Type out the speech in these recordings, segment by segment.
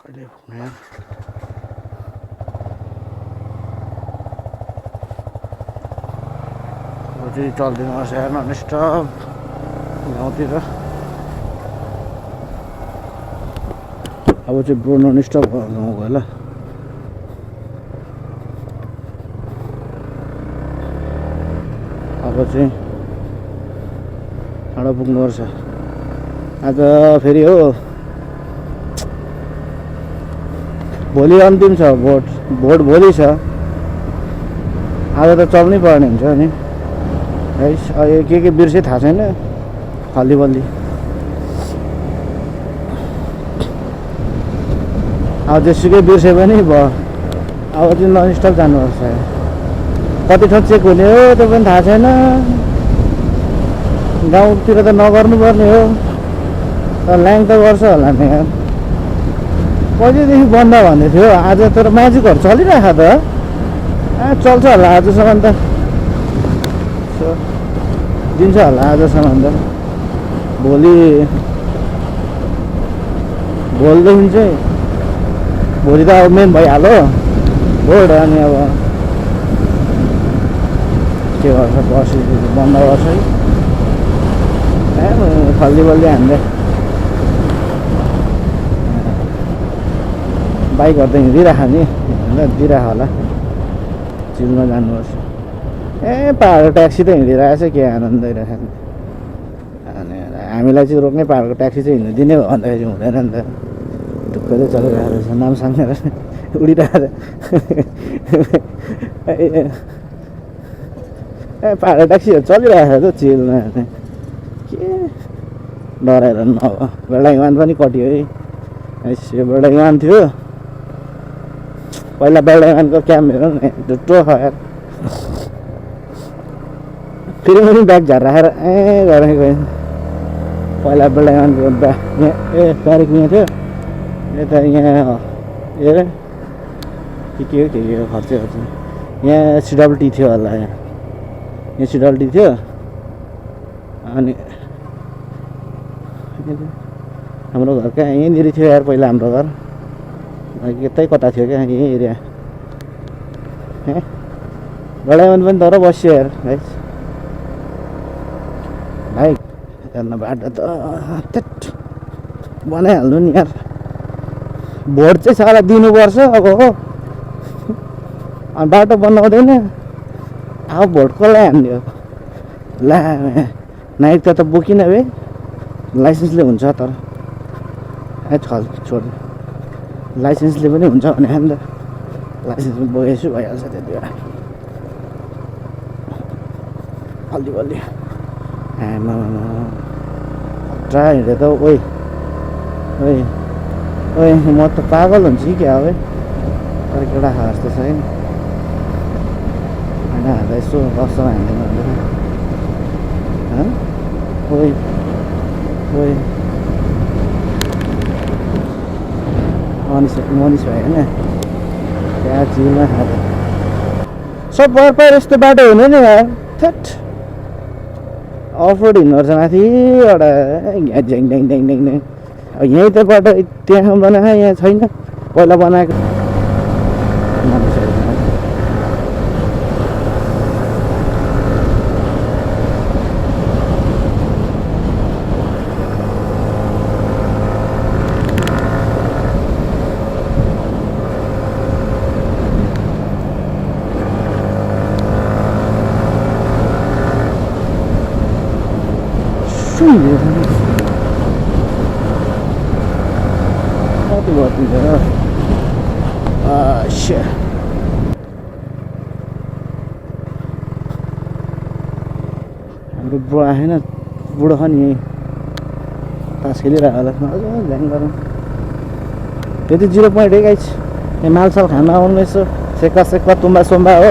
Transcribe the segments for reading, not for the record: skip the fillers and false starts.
कहिले पुग्ने चाहिँ चल्दैन रहेछ यार नन स्टप गाउँतिर। अब चाहिँ ब्रो नन स्टप गाउँ गयो ल। अब चाहिँ टाढो पुग्नुपर्छ आज फेरि हो। भोलि अन्तिम छ भोट भोलि छ। आज त चल्नै पर्ने हुन्छ नि है। के बिर्से थाहा छैन हल्ली बल्ली। अब जेसुकै बिर्से पनि भयो। अब चाहिँ नन स्टप जानुपर्छ। कति ठाउँ चेक हुने हो त्यो पनि थाहा छैन। गाउँतिर त नगर्नुपर्ने हो तर ल्याङ त गर्छ होला नि यार। कहिलेदेखि बन्द भन्दै थियो आज तर म्याजिकहरू चलिरहेको त चल्छ होला आजसम्म त दिन्छ होला आजसम्म त। भोलिदेखि चाहिँ भोलि त अब मेन भइहाल्यो भोट। अनि अब के गर्छ पर्सि बन्द गर्छ है खल्ली बल्ली हामीले बाइकहरू त हिँडिराख नि दिइराख होला। चिलमा जानुपर्छ। पहाडको ट्याक्सी त हिँडिरहेको छ के आनन्द आइरहेको छ। अनि हामीलाई चाहिँ रोक्ने पहाडको ट्याक्सी चाहिँ हिँड्नु दिने हो भन्दाखेरि हुँदैन नि त। ढुक्कले चलिरहेको रहेछ नाम साङ्गेर उडिरहेको पहाडको ट्याक्सीहरू चलिरहेको छ त चिलमा। के डराएर नभए बेलायमान पनि कट्यो है। यो बेलायमान थियो पहिला। बेलायमानको क्याम्प हेरौँ न झुट्टो छ यार। फेरि पनि ब्याग झार राखेर गरेको गएँ। पहिला बेलायमानको यहाँ तारिक यहाँ थियो यता यहाँ के हो खर्च यहाँ सिडब्लुटी थियो होला। यहाँ सिडब्लुटी थियो। अनि हाम्रो घर कहाँ यहीँनिर थियो यार पहिला हाम्रो घर। यतै कता थियो क्या यही एरिया। बेलायमान पनि तर बस्यो यार भाइ। हेर्न बाटो त बनाइहाल्नु नि यार। भोट चाहिँ साला दिनुपर्छ अब हो। बाटो बनाउँदैन अब भोट कसलाई हान्ने हो। ला नाइट त बोकिन बे लाइसेन्सले हुन्छ तर छल छोड लाइसेन्सले पनि हुन्छ भने नि त। लाइसेन्स बोकेछु भइहाल्छ त्यति बेला हल्ली बल्ली। ट्रा हिँड्यो त ओइ म त पागल हुन्छ कि क्या हो तर केटा खा जस्तो छ है। होइन हाल्दा यसो बस्छ हान्दैन ओइ मनिस भयो होइन त्यहाँ चिलमा खाँदा सब पर यस्तो बाटो हुने नि यार। थेट अफ रोड हिँड्नुपर्छ माथि एउटा झ्याङ ड्याङ ड्याङ ड्याङ ड्याङ। अब यहीँ त बाटो त्यहाँ बनाएको यहाँ छैन पहिला बनाएको। कति भइदिन्छ हाम्रो बुढो आएन। बुढो छ नि यहीँ तास खेलिरहेको होला ध्यान गरौँ। यति 0.1 गाइस। यहाँ मालसाल खान आउनु यसो सेक्का सेक्का तुम्बा सोम्बा हो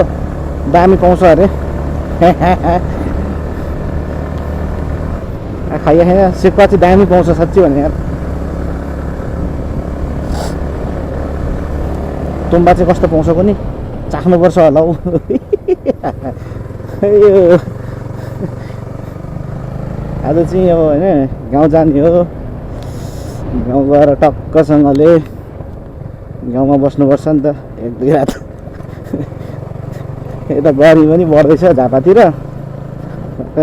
दामी पाउँछ अरे। खाइया खाइया सेक्का चाहिँ दामी पाउँछ साँच्ची भने यार। तुम्बा चाहिँ कस्तो पाउँछ पनि चाख्नुपर्छ होला हौ। आज चाहिँ अब होइन गाउँ जाने हो। गाउँ गएर टक्कसँगले गाउँमा बस्नुपर्छ नि त एक दुई रात यता गर्मी पनि बढ्दैछ झापातिर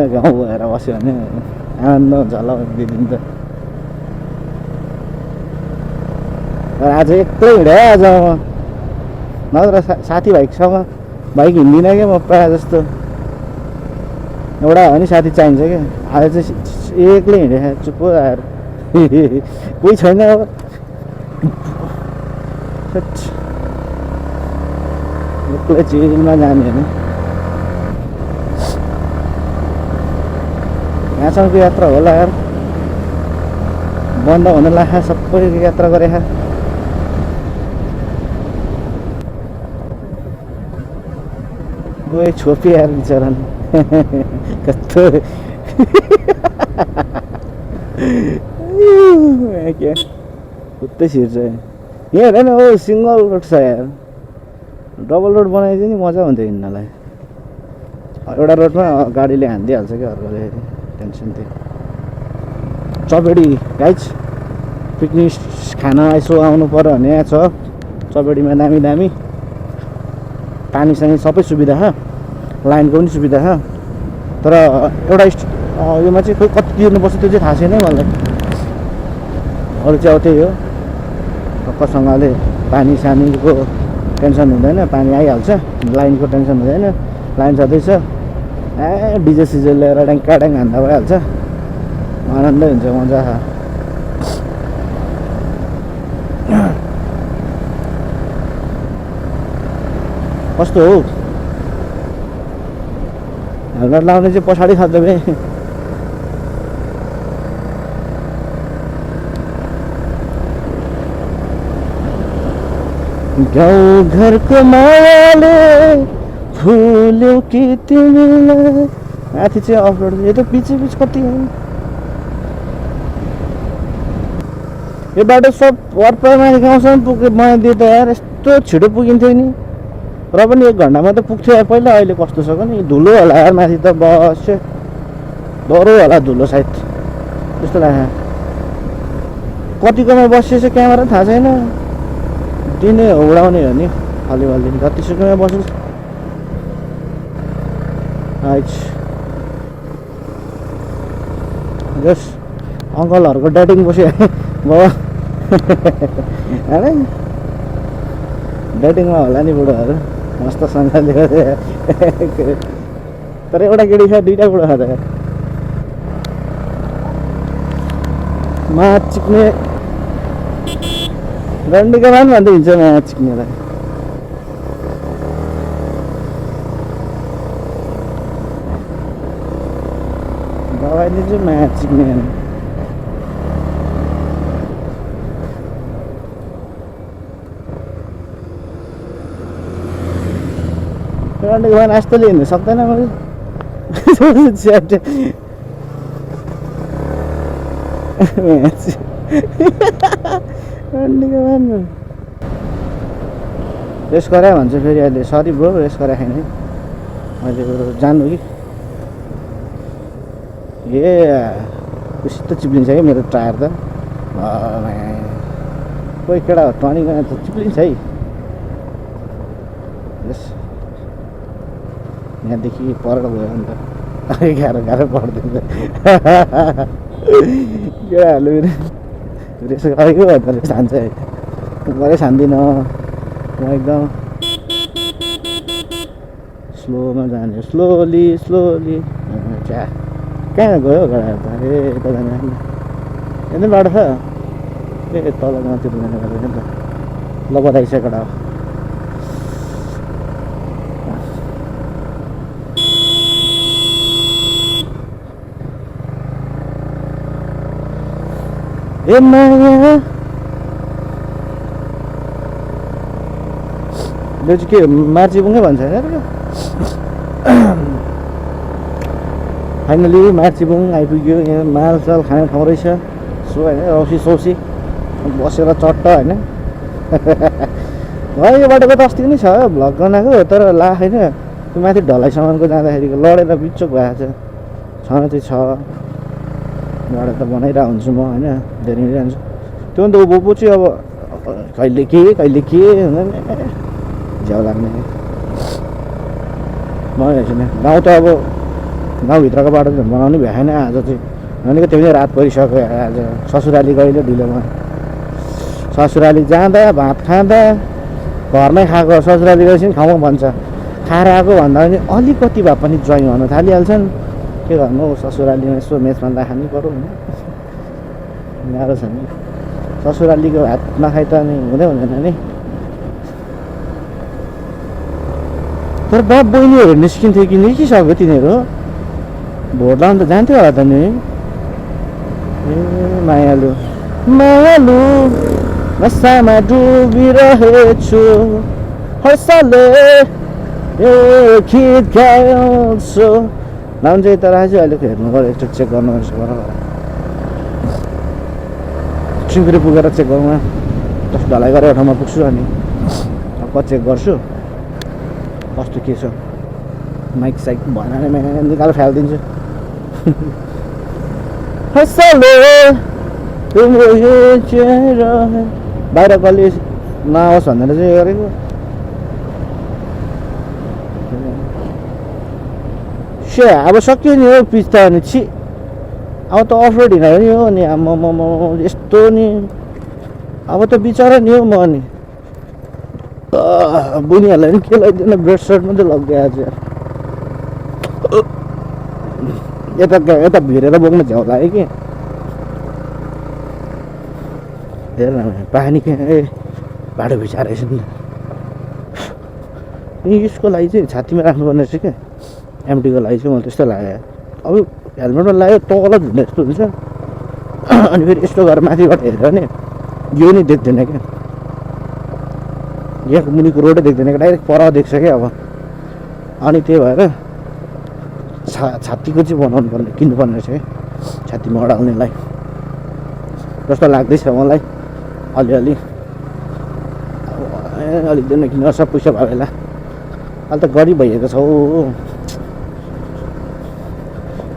गाउँ भएर बस्यो भने आनन्द हुन्छ होला एक दुई दिन त आज एक्लै हिँडेँ आज म नत्र साथीभाइसँग बाइक हिँड्दिनँ क्या म प्रायः जस्तो एउटा हो नि साथी चाहिन्छ क्या आज चाहिँ एक्लै हिँडेँ चुप्पो आएर कोही छैन अब एक्लै चिलमा जाने होइन यहाँसम्मको यात्रा होला यार बन्द हुन लाग्यो सबै यात्रा गरे गए छोपी यार बिचरा कस्तो क्या कुत्तै छिर्छ यहाँ हेर न हो सिङ्गल रोड छ यार डबल रोड बनाइदियो नि मजा हुन्थ्यो हिँड्नलाई एउटा रोडमा गाडीले हानिदिइहाल्छ क्या अर्कोले टेन्सन थियो चपेडी गाइज पिकनिक खाना यसो आउनु पऱ्यो भने यहाँ छ चपेडीमा दामी दामी पानीसँग सबै सुविधा छ लाइनको पनि सुविधा छ तर एउटा योमा चाहिँ खोइ कति तिर्नुपर्छ त्यो चाहिँ थाहा छैन मलाई अरू चाहिँ अब त्यही हो टक्कसँगले पानी सानीको टेन्सन हुँदैन पानी आइहाल्छ लाइनको टेन्सन हुँदैन लाइन छँदैछ डिजे सिजे लिएर ट्याङ्का ट्याङ हान्दा भइहाल्छ आनन्दै हुन्छ मजा कस्तो हो हेलमेट लाउने चाहिँ पछाडि खाँदै गाउँ घरको मायाले फुल्यो कि तिमीलाई माथि चाहिँ अफ रोड यो त पिच कति हो यो बाटो सब वरपरमा गाउँसम्म पुग्यो बनाइदियो त यार यस्तो छिटो पुगिन्थ्यो नि र पनि 1 घन्टामा त पुग्थ्यो यार पहिला अहिले कस्तो छ नि धुलो होला यार माथि त बस्यो डह्रो होला धुलो सायद त्यस्तो लाग्यो कतिकोमा बसेछ क्यामेरा थाहा छैन दिने उडाउने हो नि अलिअलि जतिसुकैमा बस्छु जस अङ्कलहरूको डेटिङ बस्यो भयो होइन डेटिङमा होला नि बुढोहरू मस्तसँगले तर एउटा केटी छ 2टा बुढो छ त माछ चिक्ने रन्डीको मान भन्दै हिँड्छ माछ चिक्नेलाई दबाई दिन्छु माछ चिक्ने रन्डीको मान यस्तोले हिँड्नु सक्दैन मैले रेस गरायो भन्छ फेरि अहिले सरी ब्रो रेस गराएको छैन अहिले जानु कि कस्तो चिप्लिन्छ है मेरो टायर त कोही केटा टर्निङमा त चिप्लिन्छ है यस यहाँदेखि पर गयो नि त गाह्रो पर्दैन केटाहरूले रेस गरेको भन्दा छान्छ है मलाई छान्दिनँ म एकदम स्लोमा जाने स्लोली च्या कहाँ गयो घोडा त यता जाने यतै बाटो छ तल गाउँतिर जाने गर्दैन नि त ल बधाई छ केटा ए माया यो चाहिँ के मार्चिबुङै भन्छ होइन फाइनली मार्चिबुङ आइपुग्यो यहाँ मालसाल खाने ठाउँ रहेछ सो होइन औसी सौसी बसेर चट्ट होइन यो बाटोको त अस्ति पनि छ भ्लग बनाएको तर ला होइन त्यो माथि ढलाइसम्मको जाँदाखेरिको लडेर बिचोक भएको छ छन चाहिँ छ एउटा त बनाइरहेको हुन्छु म होइन धेरै जान्छु त्यो नि त ऊभो चाहिँ अब कहिले के हुँदैन झ्याउ लाग्ने मलाई गाउँ त अब गाउँभित्रको बाटो चाहिँ बनाउनु भ्याएन आज चाहिँ भनेको त्यो पनि रात परिसक्यो आज ससुराली गइलो ढिलोमा ससुराली जाँदा भात खाँदा घरमै खाएको ससुराली गएपछि खाउँ भन्छ खाएर आएको भन्दा पनि अलिकति भए पनि ज्वाइँ हुन थालिहाल्छन् के गर्नु ससुरालीमा यसो मेचमा खानु पऱ्यो होइन गाह्रो छ नि ससुरालीको भात नखाइ त अनि हुँदैन नि तर बाप बहिनीहरू निस्किन्थ्यो कि निस्किसक्यो तिनीहरू भोट लाउनु त जान्थ्यो होला त नि ए मायालु नसामा डुबिरहेछु हर्षले यो गीत गाउँछु नाम चाहिँ तर आज अहिले हेर्नु पऱ्यो एकचोटि चेक गर्नुपर्छ बराबर सिङफिरी पुगेर चेक गरौँ जस्तो ढलाइ गरेर ठाउँमा पुग्छु अनि अब चेक गर्छु कस्तो के छ माइक साइक भएन मैले निकालेर फालिदिन्छु बाहिर कसले नआओस् भनेर चाहिँ गरेको अब सक्यो नि हो पिच त अनि छि अब त अफ रोड हिँडेको नि हो नि म यस्तो नि अब त बिचरा नि हो म अनि बुनिहरूलाई पनि के लगाइदिएन ब्रेड सर्ट मात्रै लगिदियो आज यता भिरेर बोक्न झ्याउ लाग्यो कि हेर न पानी के बाटो भिजाएर नि यसको लागि चाहिँ छातीमा राख्नुपर्ने रहेछ क्या एमटीको लागि चाहिँ मलाई त्यस्तो लाग्यो अब हेलमेटमा लाग्यो तल झुन्ने जस्तो हुन्छ अनि फेरि यस्तो गरेर माथिबाट हेऱ्यो भने यो नि देख्दैन क्या यहाँको मुनिको रोडै देख्दैन क्या डाइरेक्ट पर देख्छ क्या अब अनि त्यही भएर छातीको चाहिँ बनाउनु पर्ने किन्नुपर्ने रहेछ क्या छातीमा अडाल्नेलाई जस्तो लाग्दैछ मलाई अलिअलि अलिक दिन किन सब पैसा भयो होला अहिले त गरिब भइएको छ हौ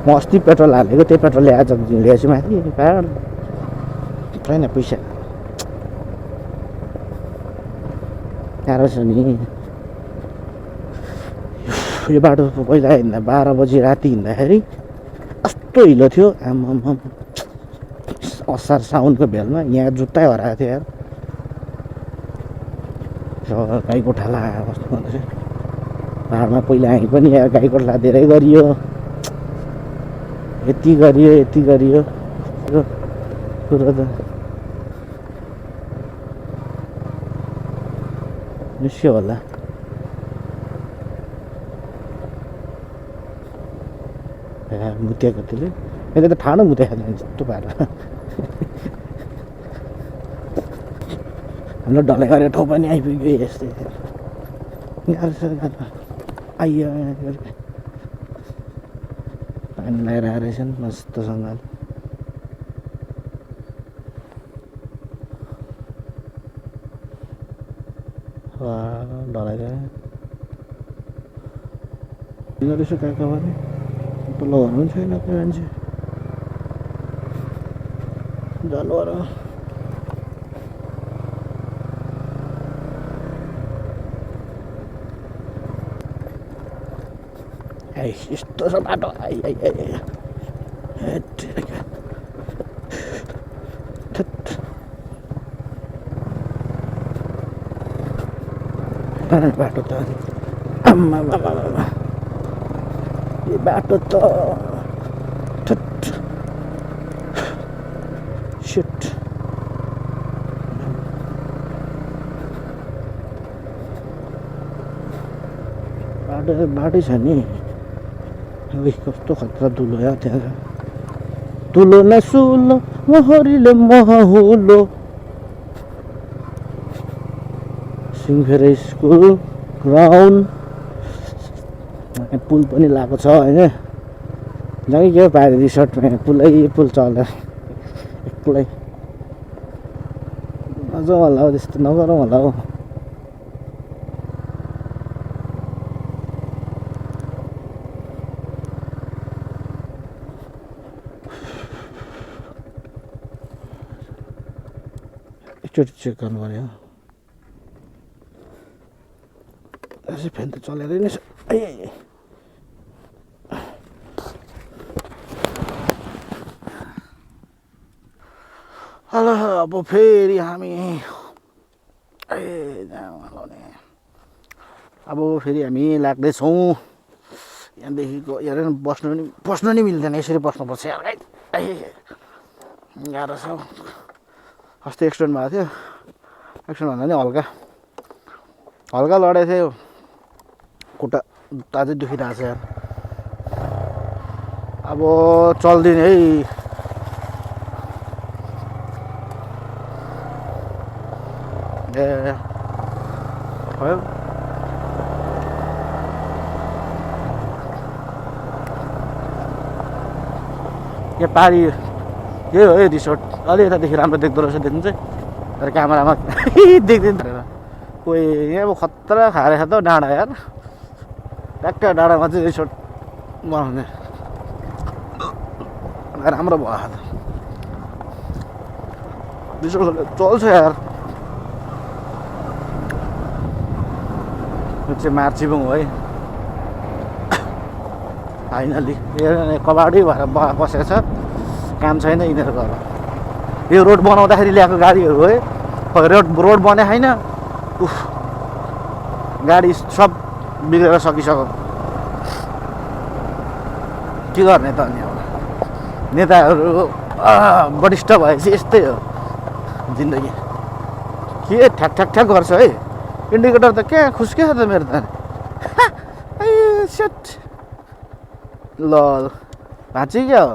म अस्ति पेट्रोल हालेको त्यही पेट्रोल आज ल्याएछु माथि पाहाड छैन पैसा गाह्रो छ नि यो बाटो पहिला हिँड्दा 12 बजी राति हिँड्दाखेरि कस्तो हिलो थियो आम्माम असार साउनको भेलमा यहाँ जुत्तै हराएको थियो यार गाई गोठाला कस्तो भन्दैछ पाहाडमा पहिला हामी पनि यार गाई गोठला धेरै गरियो यति गरियो कुरो त निस्क्यो होला मुत्याएको त्यसले यसले त ठाडो मुत्याएको यस्तो पाएर हाम्रो ढलाइ गरेर ठाउँ पनि आइपुग्यो यस्तै आइयो पानी लगाएर आएर रहेछन् मस्तसँग ढलाइ रहेछ कहाँ कहाँ भने तल घरमा पनि छैन कोही मान्छे जानवर यस्तो छ बाटो बाटो त आम्मा यो बाटो त शिट बाटै छ नि कस्तो खतरा धुलो या त्यहाँ धुलो नसुलो मोहरीले महहुलो सिङफेरे स्कुल ग्राउन्ड पुल पनि लगाएको छ होइन जहीँ के पाएर रिसोर्टमा पुल चल्दा एक्लै नजाउँ होला हौ त्यस्तो नगरौँ होला हौ एकचोटि चेक गर्नु पर्यो यसै फ्यान त चलेरै नै छ हेलो अब फेरि हामी अब फेरि हामी लाग्दैछौँ यहाँदेखिको हेरेर बस्नु नि मिल्दैन यसरी बस्नुपर्छ यार गाह्रो छ अस्ति एक्सिडेन्ट भएको थियो एक्सिडेन्ट भन्दा नि हल्का लडेको थियो खुट्टा अझै दुखिरहेको छ यार अब चल्दिने है भयो यहाँ पारी यही हो है रिसोर्ट अलि यतादेखि राम्रो देख्दो रहेछ देख्नु चाहिँ तर क्यामेरामा देख्दैन कोही यहाँ अब खतरा खाएर छ त डाँडा यार ट्याक्क डाँडामा चाहिँ रिसोर्ट बनाउने राम्रो भयो त रिसोर्ट चल्छ यार यो चाहिँ मार्चिबुङ हो है फाइनली कबाडी भएर बसेको छ काम छैन यिनीहरूको अब यो रोड बनाउँदाखेरि ल्याएको गाडीहरू हो है रोड बने छैन उफ गाडी सब बिग्रेर सकिसक्यो के गर्ने त अनि अब नेताहरू वरिष्ठ भएपछि यस्तै हो जिन्दगी के ठ्याक ठ्याक ठ्याक गर्छ है इन्डिकेटर त क्या खुस्क्यो त मेरो त सेट ल भाँच्यो क्या हो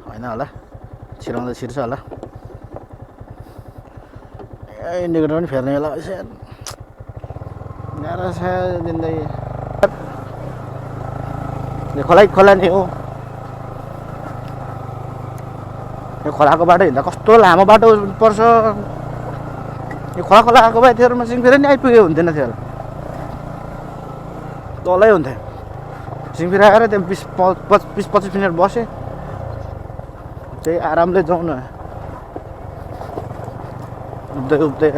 होइन होला छिराउँदा छिर्छ होला इन्डिकेटर पनि फेर्ने बेला भएछ गाह्रो छ जिन्दगी यो खोला नि हो यो खोलाको बाटो हिँड्दा कस्तो लामो बाटो पर्छ यो खोला आएको भए थियो सिङफिरे नि आइपुग्यो हुन्थेन थियो तलै हुन्थ्यो सिङफिरे आएर त्यहाँ 20-25 मिनट बसेँ चाहिँ आरामले जाउँ न उब्दै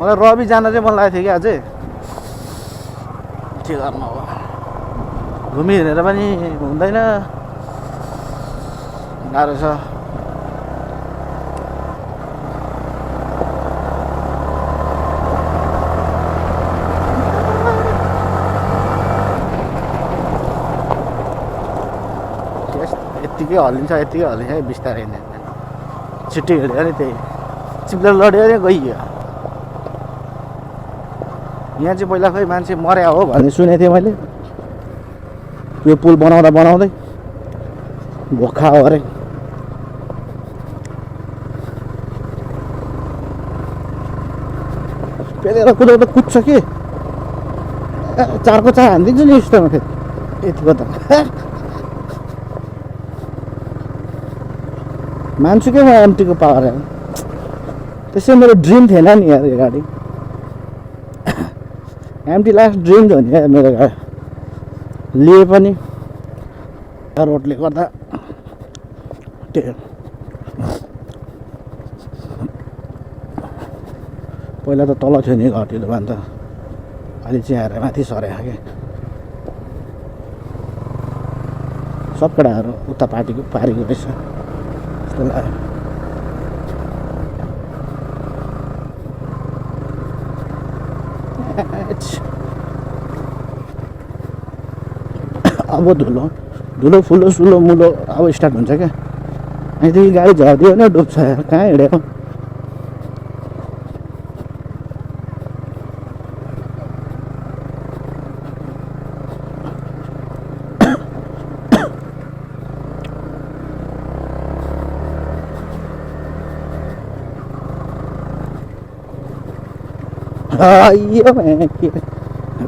मलाई रवि जान चाहिँ मन लागेको थियो कि अझै के गर्नु अब घुमि हिँडेर पनि हुँदैन गाह्रो छ यत्तिकै हल्लिन्छ बिस्तारै छिट्टै हिँड्यो नि त्यही चिप्ले लड्यो अरे गइयो यहाँ चाहिँ पहिला खोइ मान्छे मर्या हो भन्ने सुनेको थिएँ मैले यो पुल बनाउँदै भोखा हो अरे पेलेर कुदाउँदा कुद्छ कि चारको चार हानिदिन्छु नि यस्तोमा फेरि यतिको त मान्छु क्या म एमटीको पावर त्यसै मेरो ड्रिम थिएन नि यार यो गाडी एमटी लास्ट ड्रिम थियो नि यार मेरो गाडी लिए पनि रोडले गर्दा पहिला त तल थियो नि घटिलो भन्छ अहिले चाहिँ आएर माथि सरेको क्या सब केटाहरू उता पारीको रहेछ जस्तो लाग्यो अब धुलो फुलो सुलो मुलो अब स्टार्ट हुन्छ क्या यहाँदेखि गाडी झरिदियो भने डुब्छ यार कहाँ हिँडेको यो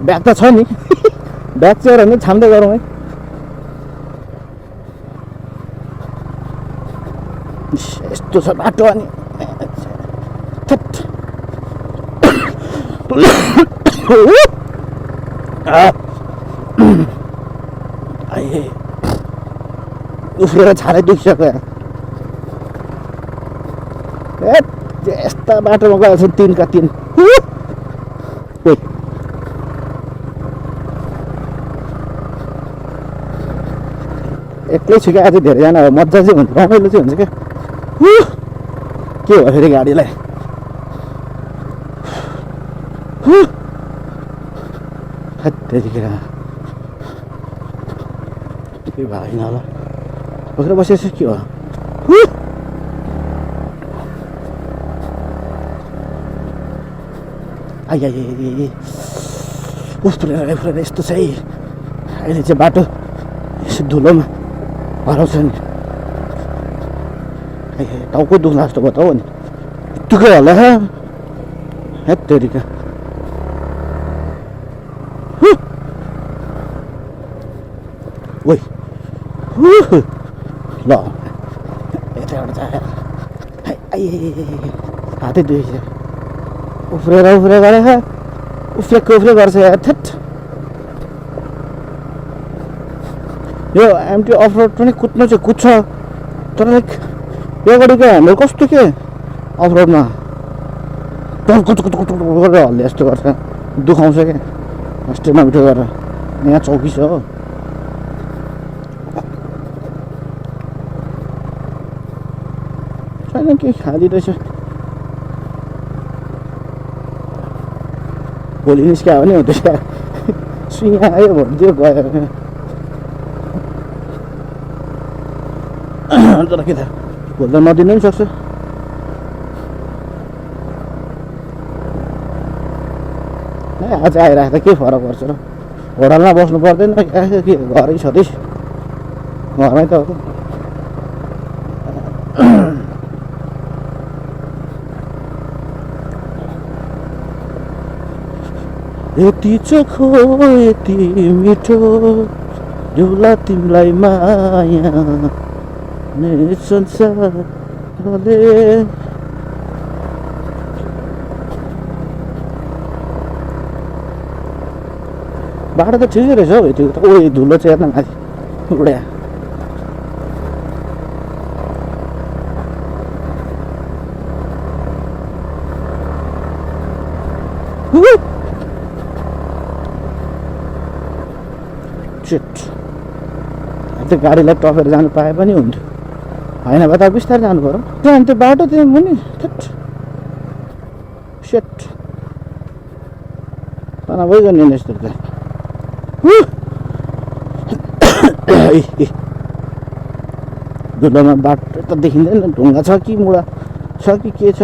ब्याग त छ नि ब्याग चाहिँ भने छाम्दै गरौँ है यस्तो छ बाटो अनि उफ्रेर छालै दुखिसक्यो यस्ता बाटोमा गएको छ 3 का 3 एक्लै छु क्या आज धेरैजना अब मजा चाहिँ हुन्छ रमाइलो चाहिँ हुन्छ क्या के भयो फेरि गाडीलाई त्यतिखेर के भएन होला बसेर बसेपछि के हो आइ उफ्रेर यस्तो चाहिँ अहिले चाहिँ बाटो यसो धुलोमा हराउँछ नि टाउको दुख्ला जस्तो बताऊ नि दुःखै होला हेत्तेरिका ओइ ल यताबाट हातै दुखेछ उफ्रेर गरे उफ्रे गर्छ थेट यो एमटी अफ रोड पनि कुद्नु चाहिँ कुद्छ तर लाइक यो गाडीको ह्यान्डल कस्तो के अफ रोडमा कुट गरेर हल्ले जस्तो गर्छ दुखाउँछ क्या अस्ट्रेमा बिठो गरेर यहाँ चौकी छ हो छैन के खाली रहेछ भोलि निस्क्यो भने हुँदैछ सुइँ आयो भनिदियो गयो तर के थाहा भोलि त नदिनु पनि सक्छ आज आइरहेको त के फरक पर्छ र होटलमा बस्नु पर्दैन के घरै छँदैछ घरमै त हो यति चोखो यति मिठो झुला तिमीलाई माया संसारले बाटो त ठिकै रहेछ हौ त्यो त ओ धुलो चाहिँ हेर्न माथि उड्या त्यो गाडीलाई टपेर जानु पाए पनि हुन्थ्यो होइन भए त बिस्तारै जानु पऱ्यो त्यहाँ त्यो बाटो त्यो मुनि सेट तनावै गर्ने यस्तो त धुलोमा बाटो त देखिँदैन ढुङ्गा छ कि मुढा छ कि के छ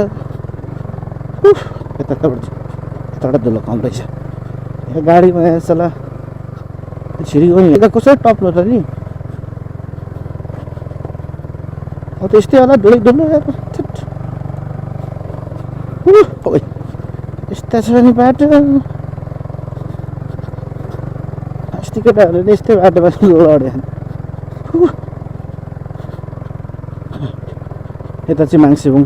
यताबाट धुलो कम रहेछ यहाँ गाडीमा यसलाई छिरी गयो कसरी टप्लो त नि त्यस्तै होला धुलै धुलो यस्ता छ नि बाटो अस्ति केटाहरूले यस्तै बाटोमा लड्यो यता चाहिँ माङ्सेबुङ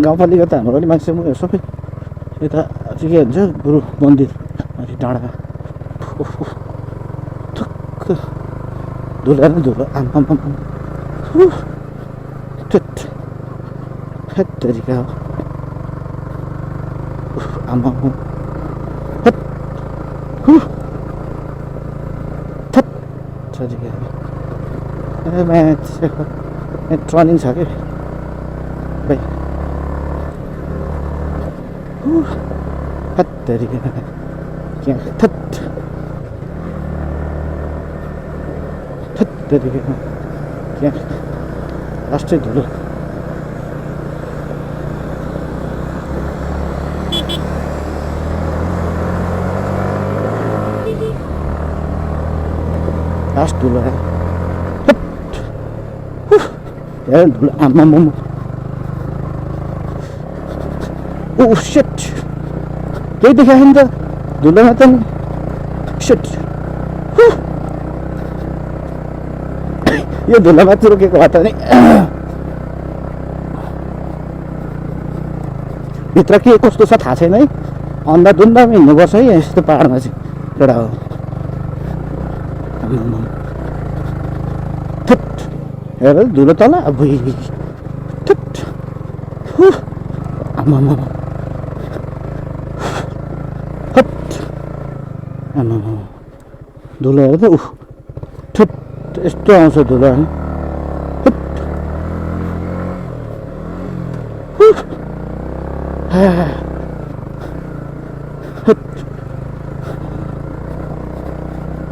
गाउँपालिका त हाम्रो पनि माङ्सेबुङ सबै यता चाहिँ के भन्छ गुरु मन्दिर अलि टाढा थुक्क धुलो न धुलो आमा तरिका हो आमा ट्रनिङ छ कि भाइ तरिका तरिका लास्टै धुलो लास्ट धुलो धुलो आमा मोमो ओ सेट केही देखायो नि त धुलोमा त नि सेट यो धुलोमाथि रोकेको भए त नि भित्र के कस्तो छ थाहा छैन है अन्धाधुन्दामा हिँड्नुपर्छ है यस्तो पाहाडमा चाहिँ एउटा हो हेर धुलो तल अबुई ठुट आमामा हट आमामा धुलो हेर त ठुट यस्तो आउँछ धुलो हैन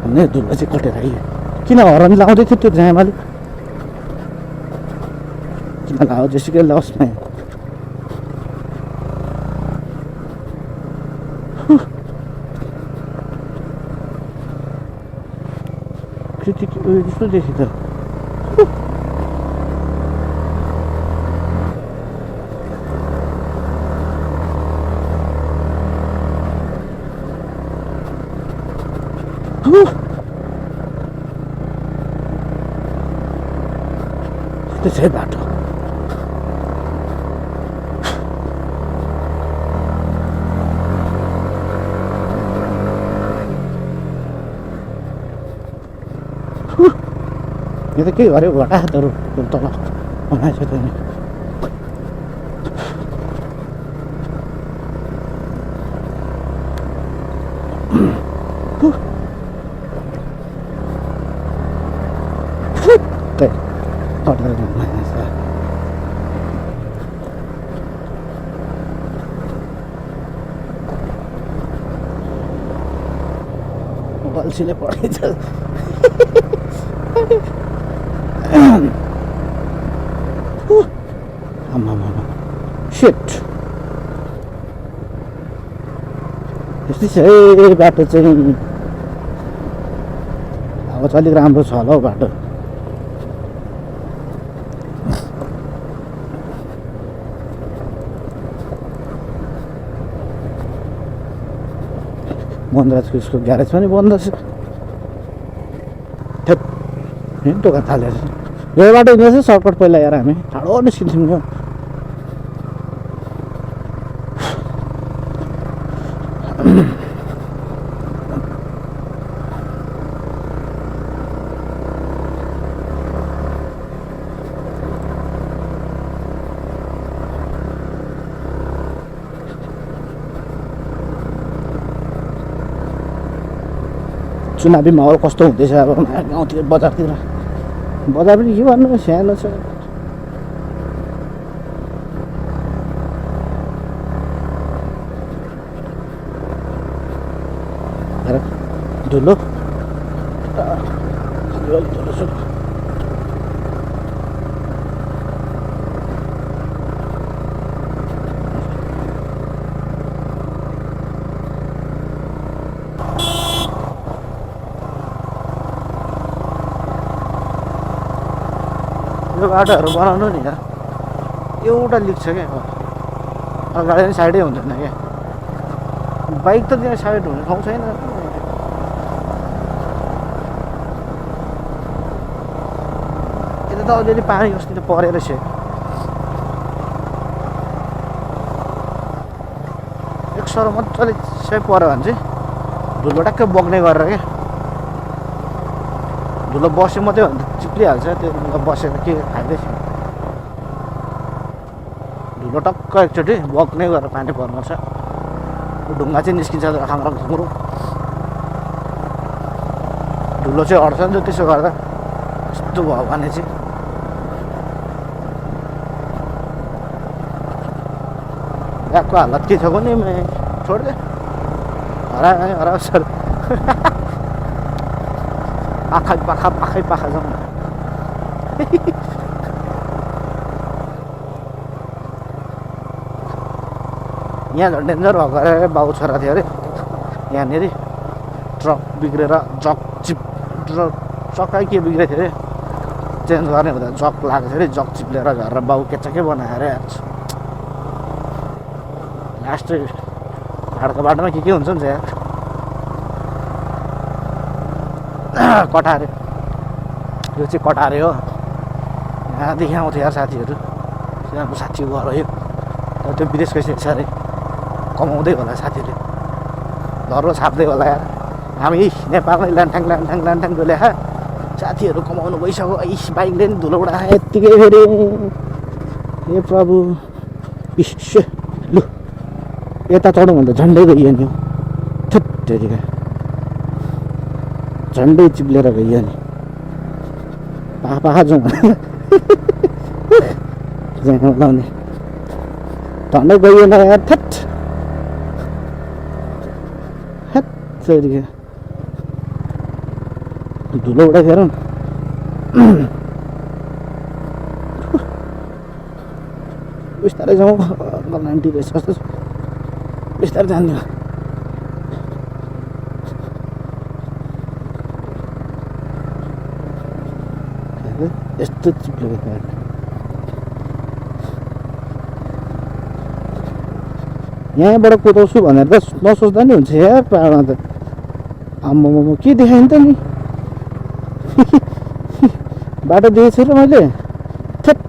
भन्ने धुलो चाहिँ कटेर आयो किन हरन लाउँदै थियो त्यो जामाले किन लाओ जेसुकै लाओस् न कृतिक उयो जस्तो देखि त त्यसै बाटो यो त के गर्यो घटा हातहरू तल बनाएछ त्यहाँ गल्छीले पढेछ आमामा शिट यस्तै छ है बाटो चाहिँ अब चाहिँ अलिक राम्रो छ होला हौ बाटो बन्दराजको उसको ग्यारेज पनि बन्द छ थेट दोकान थालेर यो बाटो हिँड्दैछ सर्टकट पहिला हेर हामी टाढो निस्किन्छौँ यो चुनावी माहौल कस्तो हुँदैछ अब गाउँतिर बजारतिर बजार पनि के भन्नु सानो छ धुलो यो बाटोहरू बनाउनु नि यार एउटा लिक छ क्या गाडी पनि साइडै हुँदैन क्या बाइक त त्यहाँ साइड हुने ठाउँ छैन यता त अलिअलि पानी अस्ति त परेर छ एक सर मजाले सेप पऱ्यो भने चाहिँ धुलो ट्याक्कै बग्ने गरेर क्या धुलो बस्यो मात्रै भने त चिप्लिहाल्छ त्यो बसेर के खाँदैछ धुलो टक्क एकचोटि बग्ने गरेर पानी पर्नु छ ढुङ्गा चाहिँ निस्किन्छ खाङ्रा घुम्रो धुलो चाहिँ अड्छ नि त त्यसो गर्दा यस्तो भयो भने चाहिँ ब्यागको हालत के छ भने छोड्दे हरा सर पाखै पाखा जाउँ यहाँ झन् डेन्जर भएको अरे बाउ छोरा थियो अरे यहाँनिर ट्रक बिग्रेर चक्कै के बिग्रेको थियो अरे चेन्ज गर्ने हुँदा जक लागेको थियो अरे जक चिप्लेर झरेर बाउ केचकै बनाएर लास्ट हाडको बाटोमा के हुन्छ नि यार कटारे यो चाहिँ कटारे हो यहाँदेखि आउँथ्यो यार साथीहरू यहाँको साथीको घर हो यो तर त्यो विदेश गइसकेको छ अरे कमाउँदै होला साथीले धरो छाप्दै होला यार हामी नेपालमै ल्यान्ठाङ डोल्या साथीहरू कमाउनु गइसक्यो इस बाइकले नि धुलो उडा यत्तिकै फेरि हे प्रभु इस लु यता चढौँ भन्दा झन्डै गइयो नि थेत्तेरिका झन्डै चिप्लेर गइयो नि पाखा जाउँ जाउँ लाउने झन्डै गइयो न यार थेट हेत्तेरिका धुलो उडा फेर बिस्तारै जाउँ गलान्टी रहेछ कस्तो बिस्तारै जान्दियो यस्तो चिप्लेको यहाँबाट कुदाउँछु भनेर त नसोच्दा नि हुन्छ यार पाहाडमा त आम्मामा के देखाएँ त नि बाटो देखेको छु र मैले थेट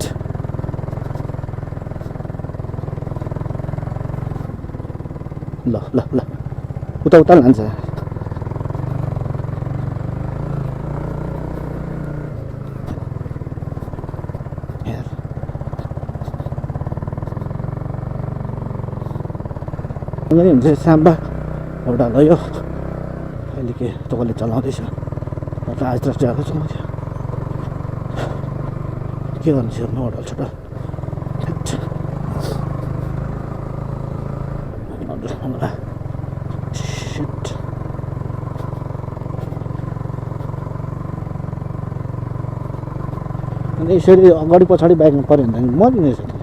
ल ल ल उता उता लान्छ हुन्छ साम्बा एउटा ल यो अहिले के तपाईँले चलाउँदैछ आज ज्यादा चलाउँथ्यो के गर्नु छ मोडल छोटा अनि यसरी अगाडि पछाडि बाइकमा पऱ्यो भने मरिने रहेछ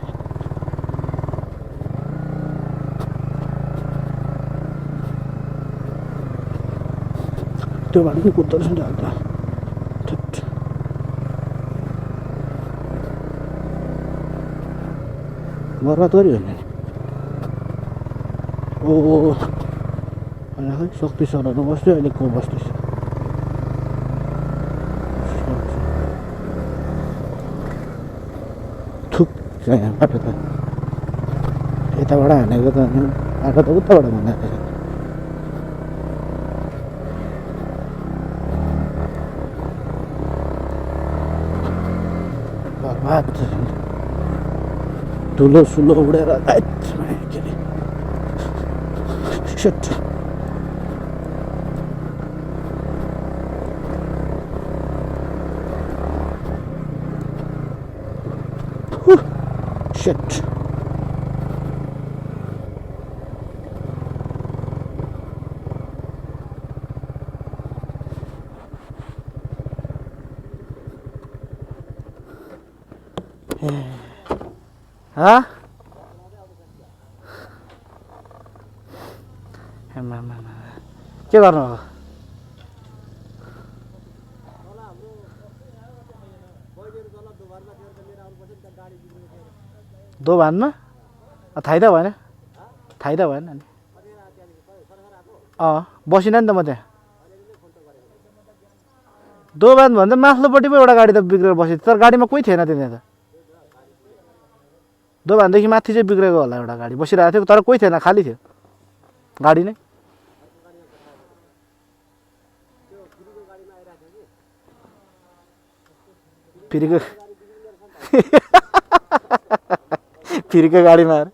त्यो बाटो पनि कुद्दो रहेछ नि अन्त बर्बाद गऱ्यो भने ओ खै शक्ति सरहरू बस्थ्यो अहिले को बस्दैछ थुक बाटो त यताबाट हानेको त बाटो त उताबाट बनाएको छ बर्बाद धुलो सुलो उडेर के अरे सिट सिट हाँ के गर्नु अब दोभानमा थाहै त भएन थाहै त भएन नि बसिनँ नि त म त्यहाँ दोभान भन्दा माथिल्लोपट्टि पो एउटा गाडी त बिग्रेर बसेको तर गाडीमा कोही थिएन त्यहाँ त दोभानदेखि माथि चाहिँ बिग्रेको होला एउटा गाडी बसिरहेको थियो तर कोही थिएन खाली थियो गाडी नै फ्रीको गाडीमा आएर